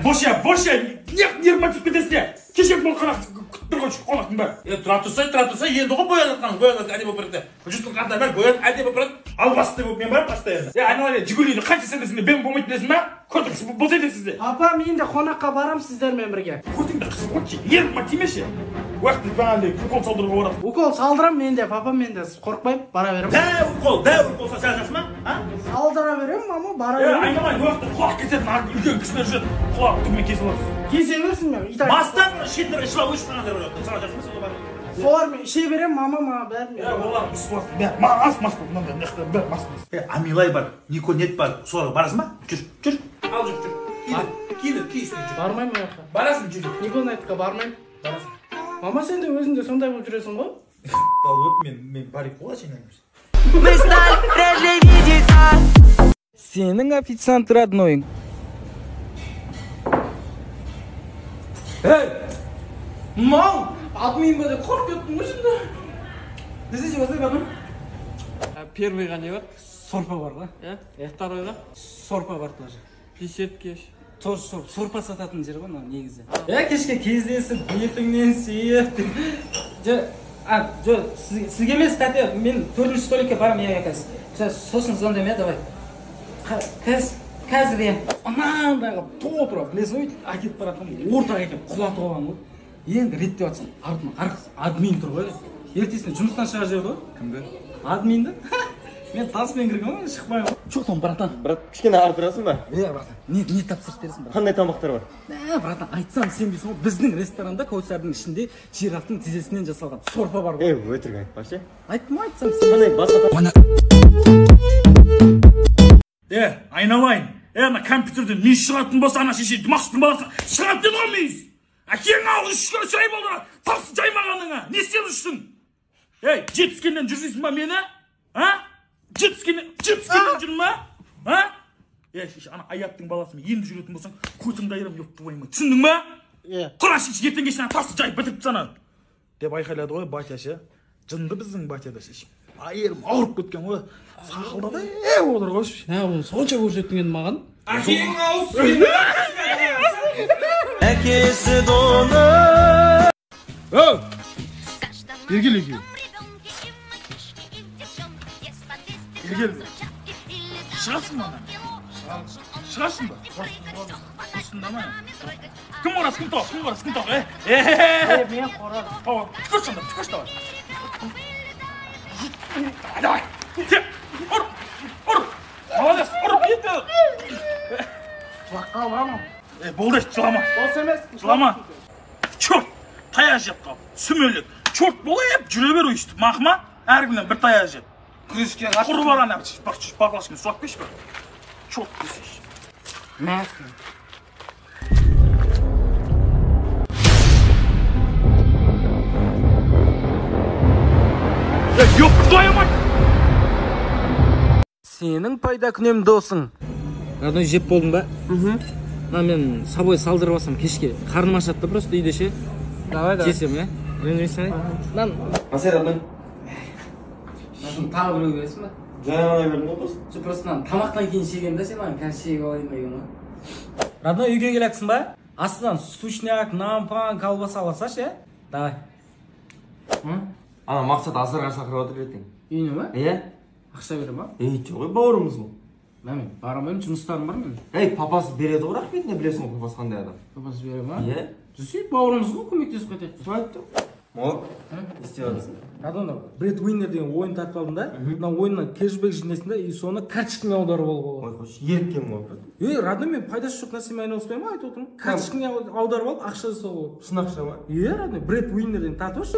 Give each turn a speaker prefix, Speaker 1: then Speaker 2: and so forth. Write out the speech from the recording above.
Speaker 1: Бош я, бош я, нервыма тиіп кетесің. Кеше бұл қонақ күтіп тұр ғой, қонақтың бәрі. Тұра тұрсай, тұра тұрсай, енді ғой боянып жатқан, боянып әдемі болып барады. Жұрттың қасында бәрі боянып әдемі болып барады. Албасты болып мен барамын постоянно. Айналайын, Жигулиді қанша сендесің, бен болмайды білесің ба? Көрдің, болса сізде.
Speaker 2: Апа, мен де қонаққа барам сіздермен бірге.
Speaker 1: Көрдің бе, қыз ғой, нервыма тимеші. Уақыт бағандай укол салдыруға барады.
Speaker 2: Укол салдырам мен де, папа, мен де қорықпаймын, бара беремін.
Speaker 1: Дәу укол, дәу укол саласың ба? А?
Speaker 2: Салдыра беремін, мама, бара беремін.
Speaker 1: Айналайын, уақытта құлақ кесетін үлкен кісілер жүреді. Құлақ түбімен кесіп аласың.
Speaker 2: Кесе берсін мен.
Speaker 1: Бастан шетінен ішіп алып өшіп қалғандар бар. Саған жақсы ма, солар бар.
Speaker 2: Солармен іше беремін, мама, маған бәрін.
Speaker 1: Олар үсіп алсын, бәрі. Маған ас мас болды, мынандай мына бәрі мас мас. Амилай бар, Никонет бар, соларға барасың ба? Жүр, жүр. Ал жүр, жүр. Киін, киін, жүр.
Speaker 2: Бармаймын ол жаққа.
Speaker 1: Барасың, жүр.
Speaker 2: Никонетке бармаймын.
Speaker 1: Барасың.
Speaker 2: Мама, сен де өзің де сондай болып жүресің ғой?
Speaker 1: Долбоеб, мен парик болады сен.
Speaker 3: Мы стали реже видеться.
Speaker 4: Сенің официант роднойың. Эй!
Speaker 2: Мал! Админ ба деп қорқып кеттім ғой шында.
Speaker 4: Не істейсің осылай бардым?
Speaker 5: Первыйға не бар?
Speaker 4: Сорпа бар ғой.
Speaker 5: Иә? Второйға?
Speaker 4: Сорпа бар тоже.
Speaker 5: Десертке.
Speaker 4: Тоже сорпа сататын жер ғой мынау негізі. Кешке кездесіп, бетіңнен сүйіп. Жо, сізге емес, тәте, мен 4-ші столикке барамын, иә, қазір. Сосын звондаймын, иә, давай. Қазір, иә. Анандай қылып топыра, білесің ғой, әкетіп бара жатқанмын, ортаға келіп құлатып алған ғой. Енді реттеп жатсам, артыма арқасы админ тұр ғой. Ертесіне жұмыстан шығарып жіберді ғой.
Speaker 6: Кімді?
Speaker 4: Админді. Мен таныспен кірген ғой, шықпаймын ғой. Жоқ там, братан.
Speaker 6: Брат, кішкене ары тұрасың ба?
Speaker 4: Иә, братан. Не тапсырыс бересің, брат?
Speaker 6: Қандай тамақтар бар?
Speaker 4: Братан, айтсам сенбейсің ғой. Біздің ресторанда Кәусардың ішінде жирафтың тізесінен жасалған сорпа бар ғой.
Speaker 6: Өтірік айтпашы.
Speaker 4: Айттым, айтсам
Speaker 6: сенбейсің. Қандай басқа?
Speaker 1: Айналайын. Ана компьютерден мүйіз шығатын болса, ана шеше Мақсұттың баласы шығады деді ғой мүйіз. Әкең ал, үш ай болды, тапсы жаймағаныңа. Не істеп жүрсің? Жетіскеннен жүрсің ба мені? А? Жетіскеннен жүрмін ба? А? Шеше, ана Аяттың баласымен енді жүретін болсаң, көтіңді айырам, ёб твою мать. Түсіндің ба?
Speaker 2: Иә.
Speaker 1: Құра шеше, ертең кешке ана тасты жайып бітіріп тастана. Деп айқайлады ғой батя ше. Жынды біздің батя да шеше. Айырым ауырып кеткен ғой. Сақылдады, отыр ғой.
Speaker 2: Оны сонша көрсеттің енді маған.
Speaker 1: Әкең ауыз.
Speaker 6: Әкесі доны.
Speaker 1: Оу! Ергел екеуі. Ергел. Шығасың ба ана? Шығасың ба? Құрсын да ма? Кім қорасы, кім тауық? Кім қорасы, кім тауық?
Speaker 2: Мен қорасы.
Speaker 1: Тауық. Түкірші онда, түкірші давай. Давай. Теп. Ұр. Ұр. Молодец. Ұр. Кетті.
Speaker 2: Құлаққа аламын.
Speaker 1: Болды, жылама.
Speaker 2: Бос емес.
Speaker 1: Жылама. Черт, таяқ жеп қалды. Сүмелек. Черт болып жүре бер өйстіп. Мақма, әркімнен бір таяқ жеп.
Speaker 4: Күреске
Speaker 1: Құры бар ана, бақлашканы су алып келші бір. Черт десейші.
Speaker 2: Мәсін.
Speaker 1: Ёб твою мать!
Speaker 4: Сенің пайда күнем досың. Родной, жеп болдың ба? Мына мен собой салдырып алсам кешке қарным ашады да просто үйде ше.
Speaker 5: Давай, давай.
Speaker 4: Жесем, иә? Ренжімейсің, иә?
Speaker 6: Асер, родной.
Speaker 4: Мынаны тағы біреу бересің ба?
Speaker 6: Жаңа ғана бердім ғой просто.
Speaker 4: Жоқ, просто мынаны тамақтан кейін жеген да сен маған қазір шегіп алайын деген ғой. Родной, үйге келатсың ба? Астынан сушняк, нан, пан, колбаса алсашы, иә? Давай.
Speaker 6: Ана Мақсат Асарға шақырып отыр ертең.
Speaker 4: Үйіне ма?
Speaker 6: Иә.
Speaker 4: Ақша бере ма?
Speaker 6: Жоқ, бауырымыз ғой.
Speaker 4: Мен бара алмаймын, жұмыстарым бар менің.
Speaker 6: Папасы береді ғой, рахметіне, білесің ғой папасы қандай адам.
Speaker 4: Папасы бере ма?
Speaker 6: Иә.
Speaker 4: Жүрсей, бауырымыз ғой, көмектесіп кетейік.
Speaker 6: Солай айтып тұр. Мок, не істеп жатырсың?
Speaker 4: Родной, Бред Уиннер деген ойын тартып алдым да. Мына ойыннан кэшбэк жинайсың да, и соны карточкаңа аударып алуға болады.
Speaker 6: Ой, қойшы, еріккен ғой, брат.
Speaker 4: Родной, мен пайдасы жоқ нәрсемен айналыспаймын ғой, айтып отырмын. Карточкаңа аударып алып, ақша жасауға болады.
Speaker 6: Шын ақша ма?
Speaker 4: Иә, родной, Бред Уиннер деген тартып алшы.